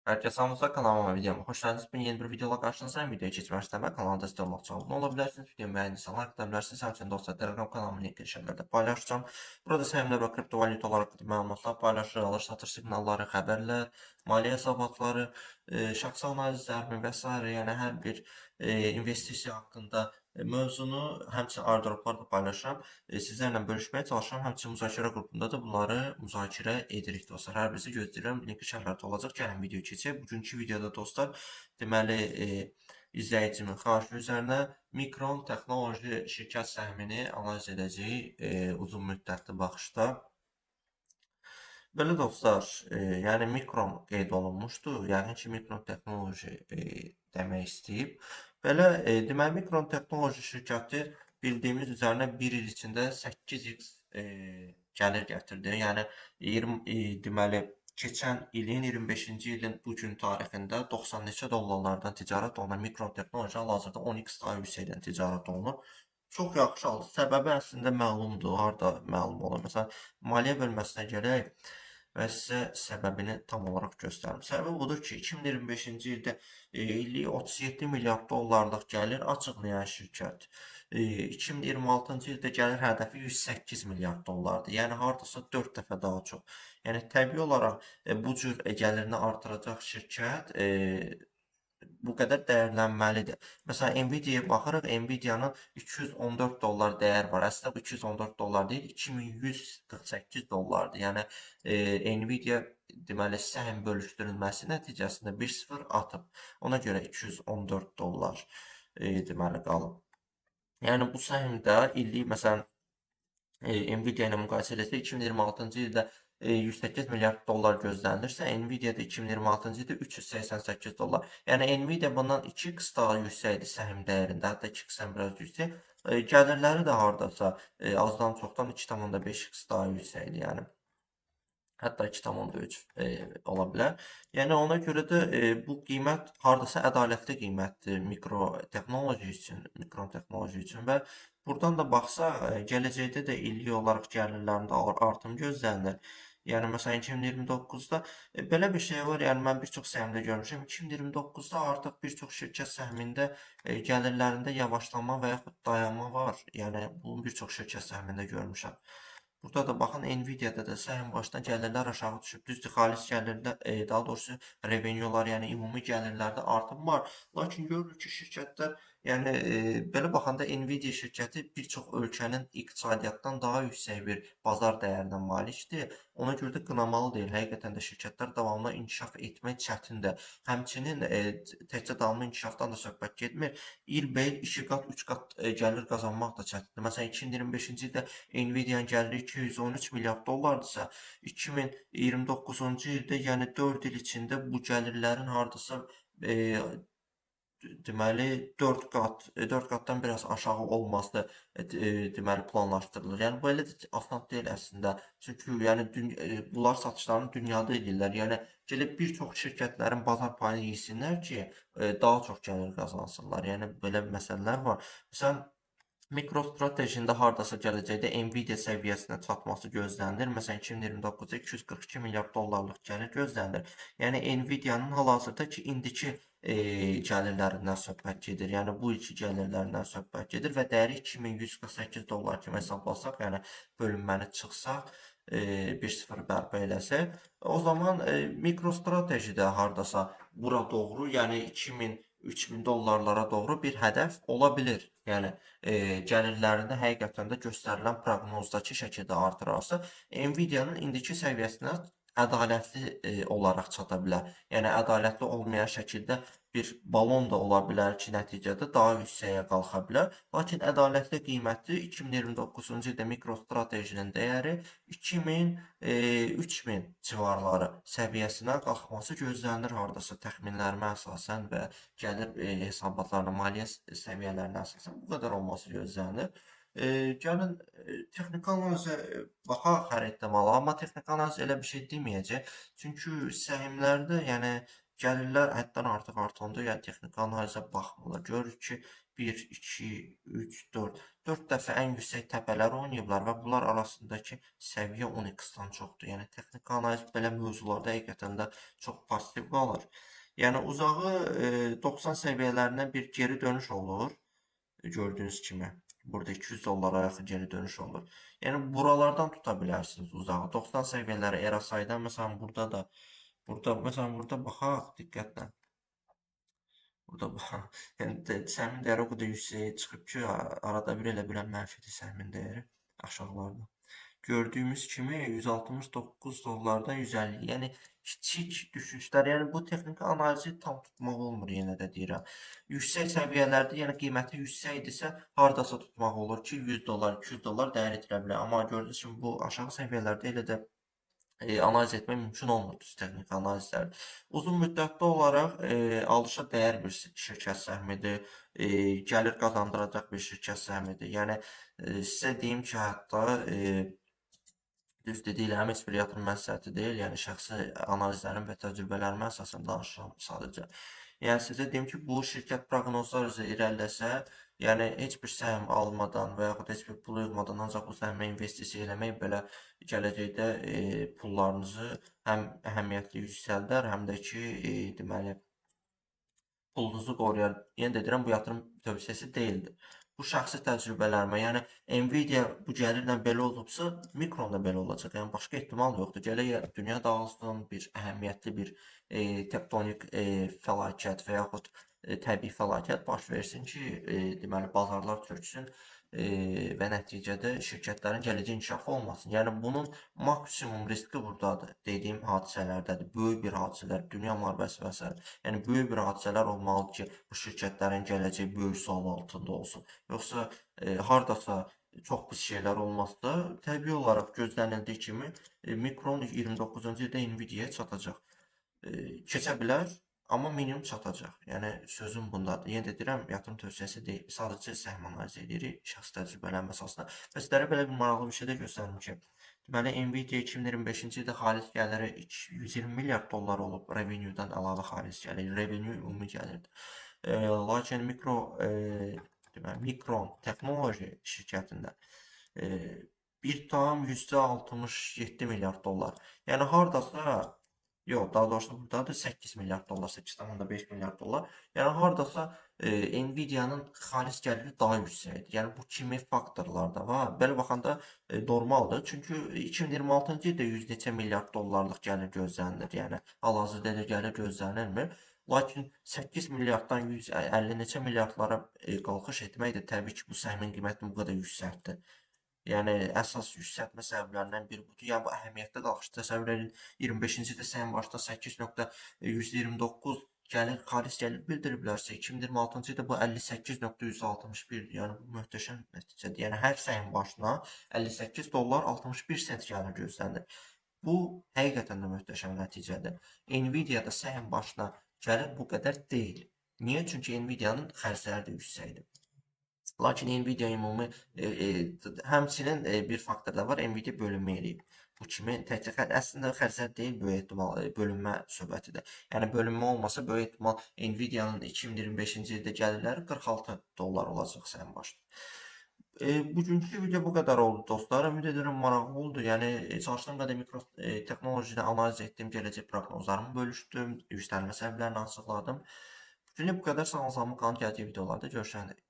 Herkese salamlar, kanalıma, videoma hoş geldiniz. Bugün yeni bir videola karşınızdayım. Videoya keçməzdən əvvəl kanala destek olmaq üçün abunə ola bilərsiniz. Videomu beğendiyseniz like ata bilərsiniz. Həmçinin dostlar, Telegram kanalımın linkini şərhlərdə paylaşacağım. Burada səhmlər və kriptovalyutalar haqqında məlumatlar paylaşır, alış-satış siqnalları, xəbərlər, maliyyə hesabatları, şəxsi analizlərimi və sairə, yəni hər bir investisiya haqqında mövzunu, həmçinin airdroplar da paylaşıram. Sizlərlə bölüşməyə çalışıram. Həmçinin müzakirə qrupunda da bunları müzakirə edirik dostlar. Hər birisi gözləyirəm. Linki şərhlərdə olacaq. Gəlin videoya keçək. Bugünkü videoda dostlar, deməli, izləyicimin xahişi üzərinə Mikron Texnoloji şirkət səhmini analiz edəcəyik uzun müddətli baxışda. Belə dostlar, yəni Mikron qeyd olunmuşdu. Yəqin ki, Mikron Texnoloji demək istəyib. Belə, deməli, Mikron Texnoloji şirkəti bildiyimiz üzərinə bir il içində 8x gəlir gətirdi. Yəni 20, deməli, keçən ilin 25-ci ilin bu gün tarixində 90 neçə dollarlardan ticarət olunan Mikron Texnoloji hal-hazırda 10x daha yüksəkdən ticarət olunur. Çox yaxşı aldı. Səbəbi əslində məlumdur. Harda məlum olur? Məsələn, maliyyə bölməsinə gələk və sizə səbəbini tam olaraq göstərim. Səbəbi budur ki, 2025-ci ildə illik 37 milyard dollarlıq gəlir açıqlayan şirkət 2026-cı ildə gəlir hədəfi 108 milyard dollardır. Yəni hardasa 4 dəfə daha çox. Yəni təbii olaraq bu cür gəlirini artıracaq şirkət bu qədər dəyərlənməlidir. Məsələn, Nvidia-ya baxırıq, Nvidia-nın 214 dollar dəyər var. Əslində bu 214 dollar deyil, 2148 dollardır. Yəni Nvidia deməli səhm bölüşdürülməsi nəticəsində 1-0 atıb. Ona görə 214 dollar deməli qalıb. Yəni bu səhmdə illik məsələn Nvidia ilə müqayisə etsək 2026-cı ildə 108 milyard dollar gözlənilirsə, Nvidia-da 2026-cı ildə 388 dollar. Yəni Nvidia bundan 2x daha yüksəkdir səhm dəyərində, hətta 2x-dən biraz yüksək. Gəlirləri də hardasa azdan çoxdan 2,5x daha yüksəkdir, yəni. Hətta 2,3 ola bilər. Yəni ona görə də bu qiymət hardasa ədalətli qiymətdir mikrotexnoloji üçün, mikrotexnoloji üçün və buradan da baxsaq, gələcəkdə də illik olaraq gəlirlərində artım gözlənilir. Yəni məsələn 2029-da belə bir şey var, yəni mən bir çox səhmdə görmüşəm. 2029-da artıq bir çox şirkət səhmində gəlirlərində yavaşlama və yaxud dayanma var. Yəni bunu bir çox şirkət səhmində görmüşəm. Burada da baxın, Nvidia-da da səhm başına gəlirlər aşağı düşüb. Düzdür, xalis gəlirlər, daha doğrusu revenue'lar, yəni ümumi gəlirlərdə artım var. Lakin görürük ki, şirkətlər, yəni belə baxanda Nvidia şirkəti bir çox ölkənin iqtisadiyyatdan daha yüksək bir bazar dəyərinə malikdir. Ona görə də qınamalı deyil. Həqiqətən də şirkətlər davamlı inkişaf etmək çətindir. Həmçinin təkcə davamlı inkişafdan da söhbət getmir. İlbəil 2 qat, 3 qat gəlir qazanmaq da çətindir. Məsələn, 2025-ci ildə Nvidia-nın gəliri 213 milyard dollardırsa, 2029-cu ildə, yəni 4 il içində bu gəlirlərin hardasa deməli 4 qat, 4 qatdan biraz aşağı olması deməli planlaşdırılır. Yəni bu elə də asan deyil əslində. Çünki yəni bunlar satışlarını dünyada edirlər. Yəni gəlib bir çox şirkətlərin bazar payını yesinlər ki, daha çox gəlir qazansınlar. Yəni belə məsələlər var. Məsələn, MicroStrategy-nin hardasa gələcəkdə Nvidia səviyyəsinə çatması gözlənilir. Məsələn, 2029-da 242 milyard dollarlıq gəlir gözlənilir. Yəni Nvidia-nın hal-hazırda ki, indiki gəlirlərindən söhbət gedir. Yəni bu ilki gəlirlərindən söhbət gedir və dəyəri 2148 dollar kimi hesablasaq, yəni bölünməni çıxsaq, 1-0 bərpa eləsək, o zaman MicroStrategy də hardasa bura doğru, yəni 2000 3000 dollarlara doğru bir hədəf ola bilir. Yəni gəlirlərində həqiqətən də göstərilən proqnozdakı şəkildə artırarsa, Nvidia-nın indiki səviyyəsinə ədalətli olaraq çata bilər. Yəni ədalətli olmayan şəkildə bir balon da ola bilər ki, nəticədə daha yüksəyə qalxa bilər. Lakin ədalətli qiyməti 2029-cu ildə MicroStrategy-nin dəyəri 2000, 3000 civarları səviyyəsinə qalxması gözlənilir hardasa təxminlərimə əsasən və gəlir hesabatlarına, maliyyə səviyyələrinə əsasən bu qədər olması gözlənilir. Gəlin texniki analizə baxaq hər ehtimala, amma texniki analiz elə bir şey deməyəcək. Çünki səhmlərdə, yəni gəlirlər həddən artıq artanda, yəni texniki analizə baxmırlar. Görürük ki, 1, 2, 3, 4. 4 dəfə ən yüksək təpələr oynayıblar və bunlar arasındakı səviyyə 10x-dan çoxdur. Yəni texniki analiz belə mövzularda həqiqətən də çox pasiv qalır. Yəni uzağı 90 səviyyələrinə bir geri dönüş olur. Gördüyünüz kimi. Burada 200 dollara yaxın geri dönüş olur. Yəni buralardan tuta bilərsiniz uzağı. 90 səviyyələri RSI-dan məsələn burada da məsələn burada baxaq diqqətlə. Burada bax, yəni səhmin dəyəri o qədər yüksəyə çıxıb ki, arada bir elə bilən mənfidir səhmin dəyəri aşağılarda. Gördüyümüz kimi 169 dollardan 150, yəni kiçik düşüşlər, yəni bu texniki analizi tam tutmaq olmur, yenə də deyirəm. Yüksək səviyyələrdə, yəni qiyməti yüksəkdirsə, hardasa tutmaq olur ki, 100 dollar, 200 dollar dəyər itirə bilər. Amma gördüyünüz kimi bu aşağı səviyyələrdə elə də analiz etmək mümkün olmur düz texniki analizlər. Uzun müddətli olaraq alışa dəyər bir şirkət səhmidir, gəlir qazandıracaq bir şirkət səhmidir. Yəni sizə deyim ki, hətta düz dediklərim heç bir yatırım məsləhəti deyil, yəni şəxsi analizlərim və təcrübələrimə əsasən danışıram sadəcə. Yəni sizə deyim ki, bu şirkət proqnozlar üzrə irəliləsə, yəni heç bir səhm almadan və yaxud heç bir pul yığmadan ancaq bu səhmə investisiya eləmək belə gələcəkdə pullarınızı həm əhəmiyyətli yüksəldər, həm də ki, deməli pulunuzu qoruyar. Yenə də deyirəm, bu yatırım tövsiyəsi deyildir. Bu şəxsi təcrübələrimə, yəni Nvidia bu gəlirlə belə olubsa, Micron da belə olacaq. Yəni başqa ehtimal yoxdur. Gələk dünya dağılsın, bir əhəmiyyətli bir tektonik fəlakət və yaxud təbii fəlakət baş versin ki, deməli bazarlar çöksün və nəticədə şirkətlərin gələcək inkişafı olmasın. Yəni bunun maksimum riski buradadır. Dediyim hadisələrdədir. Böyük bir hadisələr, dünya müharibəsi və s. Yəni böyük bir hadisələr olmalıdır ki, bu şirkətlərin gələcəyi böyük sual altında olsun. Yoxsa hardasa çox pis şeylər olmazsa, təbii olaraq gözlənildiyi kimi Micron 29-cu ildə Nvidia-ya çatacaq. Keçə bilər, amma minimum çatacaq. Yəni sözüm bundadır. Yenə də deyirəm, yatırım tövsiyəsi deyil. Sadəcə səhm analizi edirik şəxsi təcrübələrim əsasında. Və sizlərə belə bir maraqlı bir şey də göstərim ki, deməli Nvidia 2025-ci ildə xalis gəliri 120 milyard dollar olub revenue-dan əlavə xalis gəlir. Revenue ümumi gəlirdir. Lakin Micron Texnoloji şirkətində 1,67 milyard dollar. Yəni hardasa, yox, daha doğrusu buradadır 8 milyard dollar, 8,5 milyard dollar. Yəni hardasa Nvidia-nın xalis gəliri daha yüksəkdir. Yəni bu kimi faktorlar da var. Belə baxanda normaldır. Çünki 2026-cı ildə 100 neçə milyard dollarlıq gəlir gözlənilir. Yəni hal-hazırda elə gəlir gözlənilmir. Lakin 8 milyarddan 150 neçə milyardlara qalxış etmək də təbii ki, bu səhmin qiymətini bu qədər yüksəltdi. Yəni əsas yüksəltmə səbəblərindən biri budur. Yəni bu əhəmiyyətli qalxış. Təsəvvür edin, 25-ci ildə səhm başına 8,129 gəlir, xalis gəlir bildiriblərsə, 2026-cı ildə bu 58,161-dir. Yəni bu möhtəşəm nəticədir. Yəni hər səhm başına 58 dollar 61 sent gəlir gözlənilir. Bu həqiqətən də möhtəşəm nəticədir. Nvidia-da səhm başına gəlir bu qədər deyil. Niyə? Çünki Nvidia-nın xərcləri də yüksəkdir. Lakin Nvidia ümumi həmçinin bir faktor da var. Nvidia bölünmə eləyib. Bu kimi təkcə əslində xərclər deyil, böyük ehtimal bölünmə söhbətidir. Yəni bölünmə olmasa böyük ehtimal Nvidia-nın 2025-ci ildə gəlirləri 46 dollar olacaq səhm başına. Bugünkü video bu qədər oldu dostlar. Ümid edirəm maraqlı oldu. Yəni çalışdığım qədər mikro texnolojidə analiz etdim, gələcək proqnozlarımı bölüşdüm, yüksəlmə səbəblərini açıqladım. Bugünlük bu qədər. Sağ olun, qalın. Gələcək videolarda görüşənədək.